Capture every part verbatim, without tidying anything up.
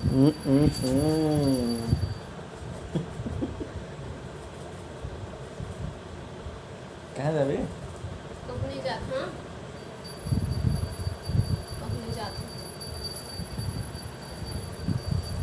हम्म, हम्म, हम्म। कहाँ जाबे? कहूँ नहीं जात, हाँ? कहूँ नहीं जात।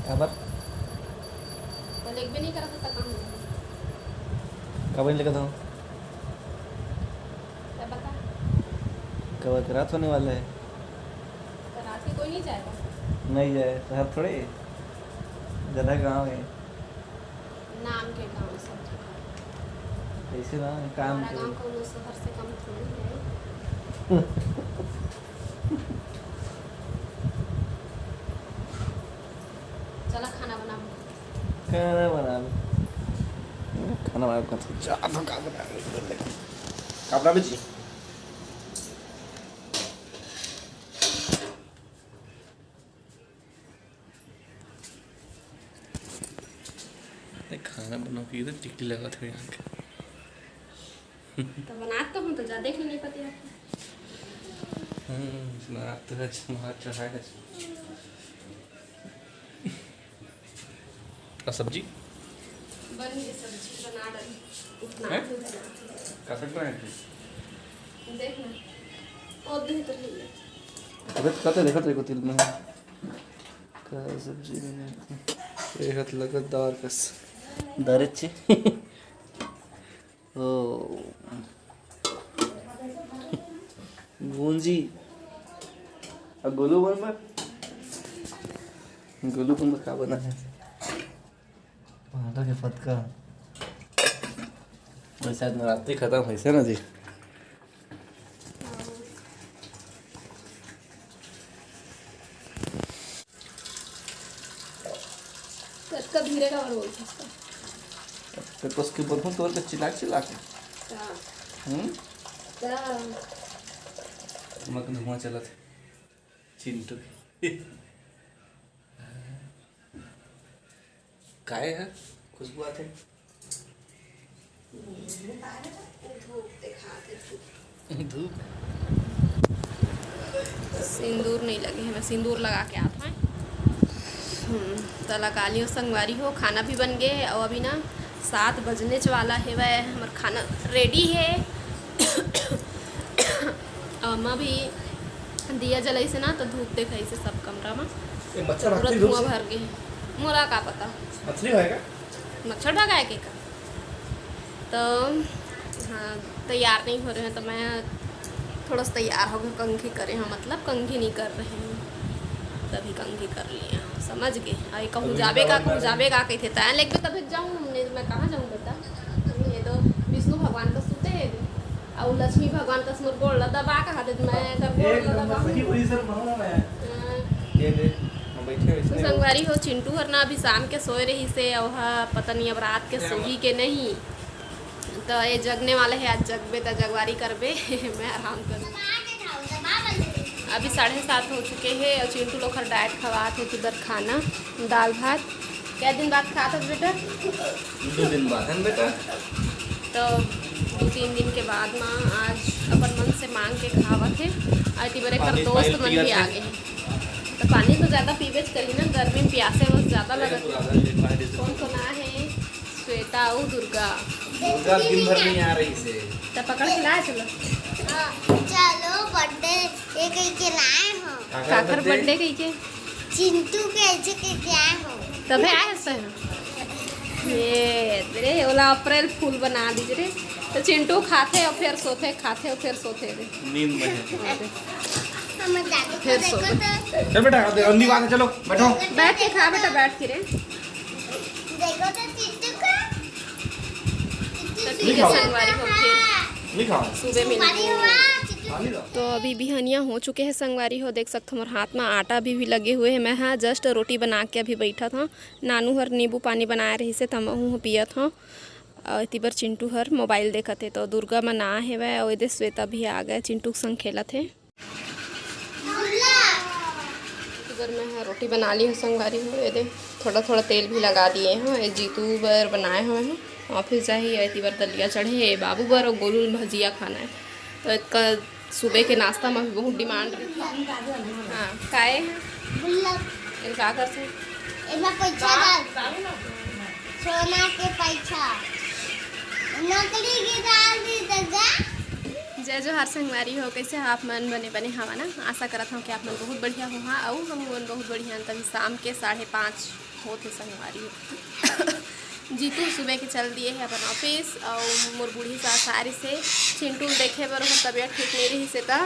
काबर? तो लेगबे नहीं करत, तो कहाँ जाबे? काबर नहीं लेगत हो? क्या पता? काबर के रात होने वाला है। तो रात के कोई नहीं जाएगा? नहीं जाए, शहर थोड़े, जगह गाँव है। नाम के गाँव सब जगह। कैसे ना, काम हमारा के। गाँव कौनो शहर से कम थोड़ी है। चला खाना बनाबो। खाना बनाबो। खाना बनाबो कथी? जा तो का बनाबो? का बनाबो जी? अरे खाना बनाओ कि इधर टिकली लगा था यहाँ के। तो बनात तो हूँ, तो ज्यादा ही नहीं पता आपको। हम्म, बनात तो है, हाथ चढ़ा है। और सब्जी? बन गई सब्जी, बना डाली। उतना हैं? ही बना। का सब्जी बनाई थी? देख ना, वो दही तो नहीं है। अबे तो कहते देखा तेरे को तिल में। का सब्जी बनाई थी? ये हाथ लगा दार कस। दारे चे। ओ। गुंजी। अब गोलू बन बर? गोलू बन बर का बना है? आटा के फतका। वैसे आज नवरात्रि खत्म होइसे ना जी। कतका धीरे का बोलथस का? तो कस के बोलहूँ तोर के चिल्ला चिल्ला के। का? हम्म? का? मत धुआं चलत हे। चिंटू के। काय है? खुशबू आथे। धूप। सिंदूर नहीं लगे है, मैं सिंदूर लगा के आत हूँ। हम्म, त लगा लियो संगवारी हो, खाना भी बन गए है और अभी ना सात बजने च वाला है, वह हमार खाना रेडी है। और अम्मा भी दिया जलाइसे ना, तो धूप देखाइसे सब कमरा में। ये मच्छर पूरा भागती धूप धुआं से? भर गए है। मोला का पता। मच्छर भगाए के का? तो हाँ, तैयार नहीं हो रहे हैं, तो मैं थोड़ा सा तैयार हो गए, कंघी करे हैं, मतलब कंघी नहीं कर रहे हैं, तभी कंघी कर लिए हैं, समझ गए। आई कहूँ जाबे का, कहूँ जाबे का कहते थे, लेकिन तभी जाऊँ, नहीं तो मैं कहाँ जाऊँ बेटा? ये तो विष्णु भगवान का सुते हैं, और लक्ष्मी भगवान का मोर गोड़ ला दबा के हाथ में कर गोड़ ला दबा। हाँ। ये दे, हम बैठे हैं तो इसमें। संगवारी हो, चिंटू हर ना अभी शाम के सोए रहिसे, अउ हा पता नहीं अब रात के सोही के नहीं। तो ये जगने वाला है, आज जगबे त जगवारी करबे। मैं आराम करूँ। अभी साढ़े सात हो चुके हैं और चिंटू लोग हर डाइट खवात है, उधर खाना, दाल भात। क्या दिन बाद खात है बेटा? दो दिन बाद है बेटा। तो दो तीन दिन के बाद माँ आज अपन मन से मांग के खावत है। और इतनी बड़े कर दोस्त मन भी आ गए हैं। तो पानी तो ज्यादा पीबे च करी ना, गर्मी में प्यासे बस ज्यादा लगत है। कौन कौन आए हैं? श्वेता अउ दुर्गा। दुर्गा दिन भर नहीं आ रही से। त पकड़ के लाए चलो। हाँ, चलो बर्थडे ये कह के लाए हो। काकर बर्थडे कह के? चिंटू के ऐसे कह के आए हो। तबे आए हस। ये रे ओला अप्रैल फूल बना दीजिए रे। तो चिंटू खाथे और फिर सोथे, खाथे और फिर सोथे रे। नींद में है। हम दादी को फिर सो देखो तो। चल बेटा, अंधी बात है, चलो बैठो। बैठ के खा बेटा, बैठ के रे। देखो तो चिंटू का। तो ठीक है संगवारी हो, फिर नहीं खाओ। सुबह मिलते हैं। तो अभी बिहनिया हो चुके हैं संगवारी हो, देख सकते हो हमारे हाथ में आटा भी, भी लगे हुए हैं। मैं हाँ जस्ट रोटी बना के अभी बैठा था, नानू हर नींबू पानी बनाए रहिसे त महू ह पियत हूँ। और इति बर चिंटू हर मोबाइल देखत है, तो दुर्गा मन आ हेवय और एदे श्वेता भी आ गए, चिंटू के संग खेलत है। इति बर मैं ह रोटी बना ली हूँ संगवारी हो, एदे थोड़ा थोड़ा तेल भी लगा दिए हैं। ये जीतू बर बनाए हुए हैं, ऑफिस जाही। और इति बर दलिया चढ़े है बाबू बर, और गोलू ल भजिया खाना है। तो इसका सुबह के नाश्ता में भी बहुत डिमांड रही। हाँ, काए हैं? गुल्ला। इनका कर से? एमा पैसा डाल। सोना के पैसा। नकली के डाल दी दादा। जय जोहार संगवारी हो, कैसे हो आप मन? बने बने हवा ना? आशा करत हूँ कि आप मन बहुत बढ़िया हो। हाँ, अउ हम मन बहुत बढ़िया हन। तभी शाम के साढ़े पाँच होत हे संगवारी हो। जीतू सुबह के चल दिए है अपन ऑफिस, अउ मोर बूढ़ी सास आ रही से चिंटू ल देखे बर, ओकर तबीयत ठीक नहीं रही से त।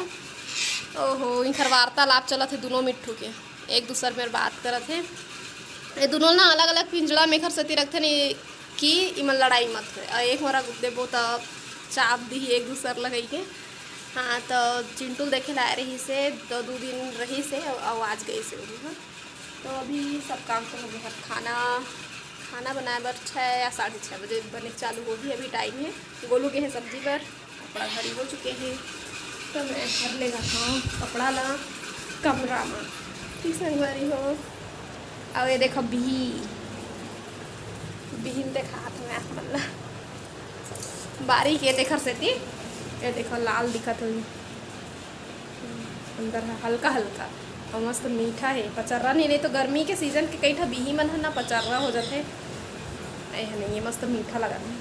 ओहो, इनकर वार्तालाप चलत है दोनों मिट्ठू के, एक दूसर में बात करत है। ये दोनों ना अलग अलग पिंजड़ा में घर सती रखथे नहीं कि इमन लड़ाई मत होए, अउ एक मोरा देबो त चाप दी एक दूसर लगाई के। हाँ, तो चिंटू ल देखे लाए रही से, तो दो दिन रही से, अउ आज गई से वो, हाँ। तो अभी सब काम तो हो गया, खाना, खाना बनाए बर छः या साढ़े छः बजे बने चालू होही। अभी टाइम है, गोलू के है सब्जी बर, कपड़ा घड़ी हो चुके हैं। तो मैं घर ले जाता हूँ कपड़ा ला कमरा में, ठीक संगवारी हो। अब ये देखो बिही, बिहिन देखात हूँ मैं आप मन ला। बारीक ये देखर सेती, ये देखो लाल दिखत होही। अंदर ह हल्का हल्का अउ मस्त मीठा हे। पचर्रा नहीं, नहीं तो गर्मी के सीजन के कई ठा बिही मन ह ना पचर्रा हो जाथे। ए ह नहीं, ये मस्त मीठा लगत हे।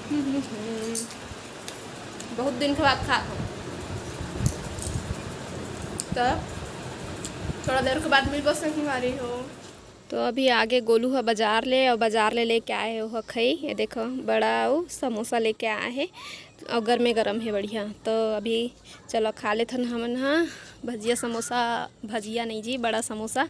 हम्म, हम्म, हम्म। बहुत दिन के बाद खात हूँ। तो थोड़ा देर के बाद मिलबो संगवारी हो। तो अभी आगे गोलू ह बाजार ले, अउ बाजार ले लेके आए हे ओह खई। ये देखो, बड़ा अउ समोसा लेके आए हे, अउ गरमे गरम हे, बढ़िया। तो अभी चलो खा लेथन हमन ह भजिया समोसा, भजिया नहीं जी, बड़ा समोसा।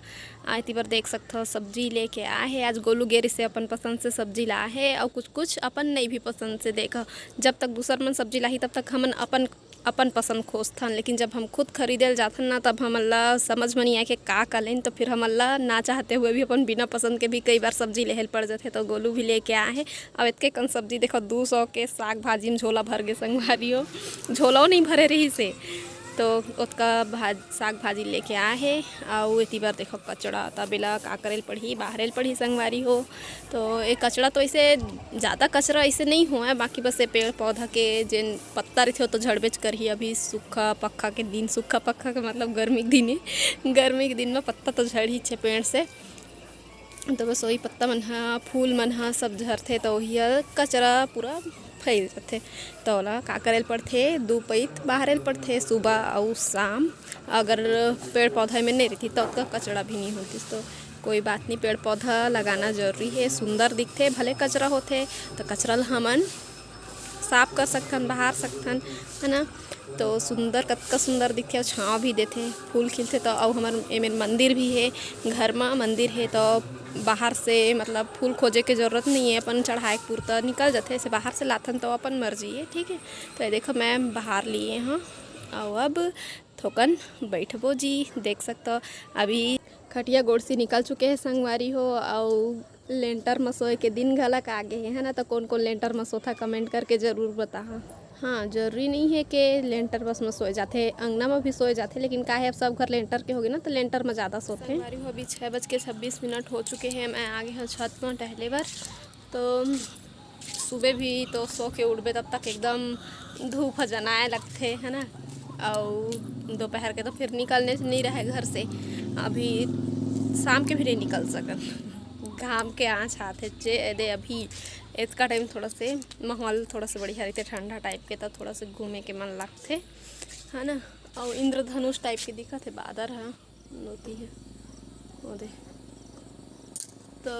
आ, एती बर देख सकथव, सब्जी लेके आए हे। आज गोलू गे रिसे अपन पसंद से सब्जी ला हे, अउ कुछ कुछ अपन नहीं भी पसंद से। देखो, जब तक दूसर मन सब्जी लाही, तब तक हमन अपन अपन पसंद खोजथन, लेकिन जब हम खुद खरीदे ल जाथन ना, तब हमन ला समझ म नहीं आए के का का लेन, तो फिर हमन ला ना चाहते हुए भी अपन बिना पसंद के भी कई बार सब्जी लेहे ल पड़ जाथे। तो गोलू भी लेके आए हे। अब एतके कन सब्जी देखो, दू सौ के साग भाजी में झोला भर गे संगवारी हो, झोला नहीं भरे रही से, तो ओतका भाज साग भाजी लेके आए हे। अउ एती बर देखो कचड़ा, तबे ला का करे ल पड़ही, बाहरे ल पड़ही संगवारी हो। तो ये कचड़ा तो ऐसे ज़्यादा कचरा ऐसे नहीं होए, बाकी बस ये पेड़ पौधा के जेन पत्ता रहिथे, वो तो झड़बेच करही। अभी सूखा पक्खा के दिन, सूखा पक्खा के मतलब गर्मी के दिन हे, गर्मी के दिन में पत्ता तो झड़ही छे पेड़ से। तो बस वही पत्ता मन ह, फूल मन ह सब झरथे, तो वही ह कचरा पूरा फैल जाथे। तो ओला का करे ल पड़थे, दू पइत बाहरे ल पड़थे, सुबह अउ शाम। अगर पेड़ पौधा में नहीं रहती, तो ओतका कचरा भी नहीं होतिस। तो कोई बात नहीं, पेड़ पौधा लगाना जरूरी है, सुंदर दिखथे, भले कचरा होथे, तो कचरा ल हमन साफ कर सकथन, बहार सकथन, है ना। तो सुंदर, कतका सुंदर दिखथे, अउ छाँव भी देथे, फूल खिलथे। तो अउ हमर एमेर मंदिर भी हे, घर मा मंदिर हे, तो बाहर से मतलब फूल खोजे के जरूरत नहीं है, अपन चढ़ाए के पुरता निकल जाथे। ऐसे बाहर से लाथन तो अपन मर्जी है, ठीक है। तो ये देखो, मैं बहार लिए हूँ, अउ अब थोकन बैठबो जी। देख सकथव, अभी खटिया गोड़सी निकल चुके हैं संगवारी हो, अउ लेंटर म सोए के दिन घलक आ गे हे, है ना। तो कोन कोन लेंटर म सोथा, कमेंट करके जरूर बताहा। हाँ, जरूरी नहीं है कि लेंटर बस म सोए जाथे, अंगना म भी सोए जाथे, लेकिन का है, अब सब घर लेंटर के होगे ना, तो लेंटर म ज़्यादा सोथे। संगवारी हो, अभी छः बज के छब्बीस मिनट हो चुके हैं। मैं आ गे हूँ छत म टहले बर। तो सुबह भी तो सो के उठबे, तब तक एकदम धूप ह जनाए लगथे, है ना। अउ दोपहर के तो फिर निकलने से नहीं रहे घर से, अभी शाम के भी नहीं निकल सकत, घाम के आँच आथे जे दे। अभी एतका टाइम थोड़ा से माहौल थोड़ा से बढ़िया रहते, ठंडा टाइप के, तो थोड़ा से घूमे के मन लगथे, है ना। अउ इंद्रधनुष टाइप के दिखत हे बादर ह। नोती है, वो दे। तो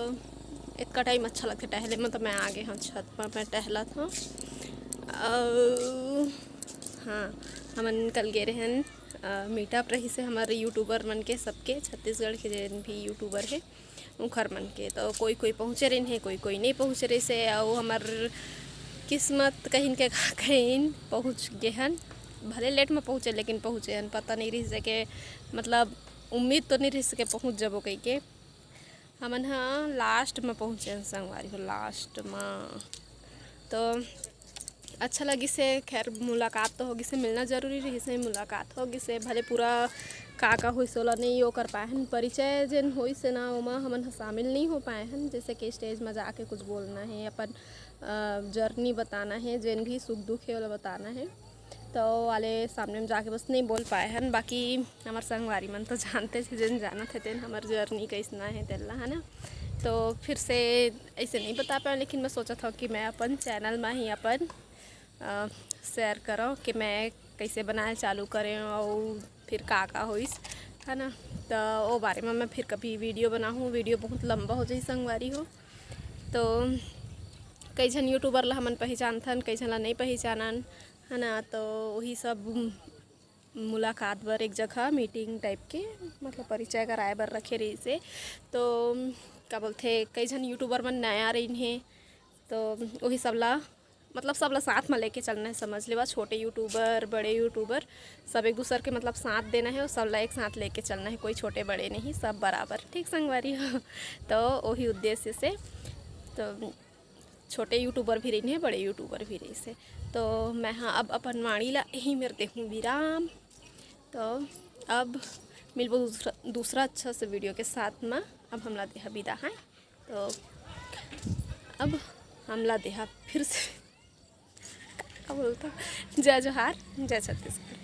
इतका टाइम अच्छा लगता टहले में, तो मैं आ गए हूँ छत पर, मैं टहलत हूँ। अउ हाँ, हमन कल गे रहन, अ, मीटअप रही से हमारे यूट्यूबर मन के, सबके, छत्तीसगढ़ के जिन भी यूट्यूबर है, उखर मन के। तो कोई कोई पहुँचे रहिन है, कोई कोई नहीं पहुँचे रही से। अउ हमर किस्मत कहिन के का कहिन, पहुँच गे हन, भले लेट में पहुँचे, लेकिन पहुँचे हन। पता नहीं रही से के, मतलब, उम्मीद तो नहीं रही से के पहुँच जबो कही के। हमन ह लास्ट में पहुँचे हन संगवारी हो, लास्ट में। तो अच्छा लगिस हे। खैर, मुलाकात तो हो गिस हे, मिलना जरूरी रहिस हे, मुलाकात हो गिस हे। भले पूरा का का होइस ओला नइ ओ कर पाए हन, परिचय जेन होइस हे ना, ओमा हमन ह शामिल नइ हो पाए हन। जैसे कि स्टेज म जाके कुछ बोलना हे, अपन, अ, जर्नी बताना हे, जेन भी सुख दुख हे ओला बताना हे। तो वाले सामने में जाके बस नहीं बोल पाए हन। बाकी हमर संगवारी मन तो जानते थे, जेन जानत हे तेन हमर journey कैसना हे तेला, है ना। तो फिर से ऐसे नहीं बता पाए, लेकिन मैं सोचत हौं कि मैं अपन channel में ही अपन share करों कि मैं कैसे बनाए चालू करें और फिर का का होइस, है ना। तो वो बारे में मैं फिर कभी video बनाहूँ। Video बहुत लंबा हो जाही संगवारी हो। तो कई झन YouTuber ला हमन पहचानथन, कई झन ला नहीं पहचानन, है ना। तो वही सब मुलाकात बर एक जगह meeting type के, मतलब परिचय कराए बर रखे रहिस हे। तो का बोलथे, कई झन YouTuber मन नया रहिन हे, तो वही सब ला, मतलब सब ला साथ में लेके चलना है, समझ लेवा। छोटे YouTuber, बड़े YouTuber, सब एक दूसर के मतलब साथ देना है और सब ला एक साथ लेके चलना है, कोई छोटे बड़े नहीं, सब बराबर, ठीक संगवारी हो। तो वही उद्देश्य से तो छोटे YouTuber भी रहिन हे, बड़े YouTuber भी रहिस हे। तो मैं हाँ अब अपन वाणी ला यही मेर देहूँ विराम। तो अब मिलबो दूसरा, दूसरा अच्छा से video के साथ में। अब हमला देहा विदा, हैं। तो अब हमला देहा फिर से का बोलता, जय जोहार, जय छत्तीसगढ़।